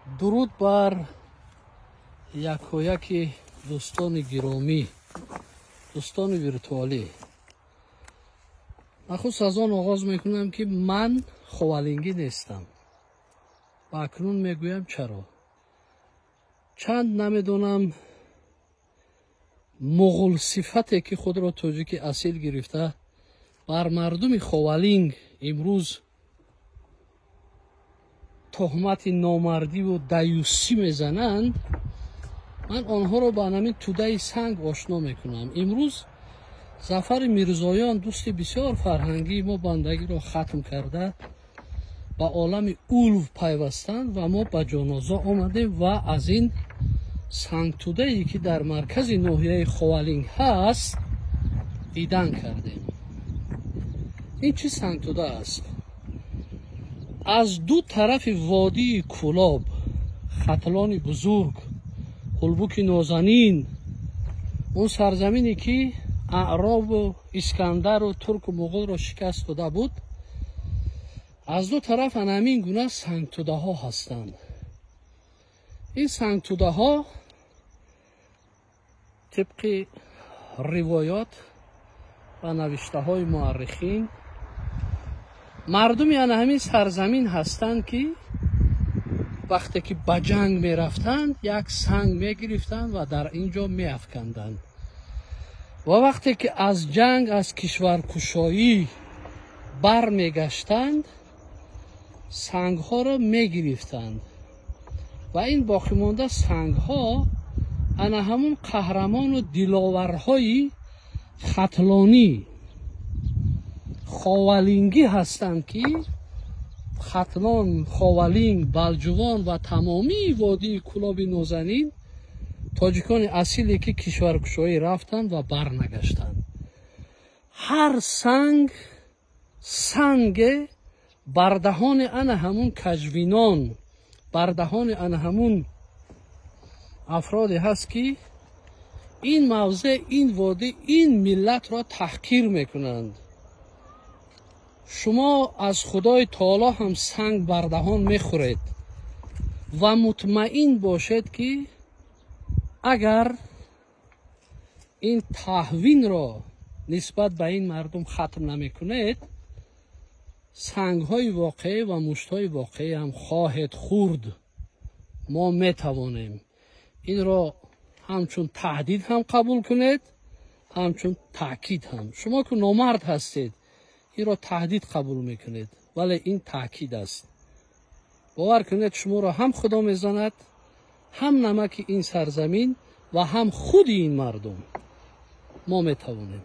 Дуруд бар якояки дӯстони гиромӣ, дӯстони виртуалӣ. Нахуст аз он оғоз мекунам, ки ман ховалингӣ нестам ва акнун мегӯям чаро. Чанд намедонам муғулсифате ки худро тоҷики асил гирифта бар мардуми Ховалинг имрӯз туҳмати номардиву даюсӣ мезананд, ман онҳоро ба ҳамин тӯдаи санг ошно мекунам. Имрӯз Зафари Мирзоён, дӯсти бисёр фарҳангии мо, бандагиро хатм карда ба олами улв пайвастанд ва мо ба ҷаноза омадем ва аз ин сангтӯдае ки дар маркази ноҳияи Ховалинг ҳаст дидан кардем. Ин чӣ сангтӯда аст? Аз ду тарафи водии Кӯлоб, Хатлони бузург, Ҳулбуки нозанин, он сарзамине ки аъробу Искандару турку муғулро шикаст дода буд, аз ду тараф ана ҳамин гуна сангтӯдаҳо ҳастанд. Ин сангтӯдаҳо тибқи ривоёт ва навиштаҳои муаррихин мардуми ана ҳамин сарзамин ҳастанд, ки вақте ки ба ҷанг мерафтанд, як санг мегирифтанд ва дар ин ҷо меафканданд ва вақте ки аз ҷанг, аз кишваркушоӣ бармегаштанд, сангҳоро мегирифтанд ва ин боқимонда сангҳо ана ҳамун қаҳрамону диловарҳои хатлонӣ ховалингӣ ҳастанд, ки Хатлон, Ховалинг, Балҷувон ва тамомии водии Кӯлоби нозанин тоҷикони асиле ки кишваркушоӣ рафтанд ва барнагаштанд. Ҳар санг санге бар даҳони ана ҳамун кажвинон, бар даҳони ана ҳамун афроде ҳаст, ки ин мавзеъ, ин водӣ, ин миллатро таҳқир мекунанд. Шумо аз Худои таоло ҳам санг бар даҳон мехӯред ва мутмаин бошед, ки агар ин таҳвинро нисбат ба ин мардум хатм намекунед, сангҳои воқеӣ ва муштҳои воқеӣ ҳам хоҳед хӯрд. Мо метавонем инро ҳамчун таҳдид ҳам қабул кунед, ҳамчун таъкид ҳам. Шумо ки номард ҳастед, инро таҳдид қабул мекунед, вале ин таъкид аст. Бовар кунед, шуморо ҳам Худо мезанад, ҳам намаки ин сарзамин ва ҳам худи ин мардум. Мо метавонем.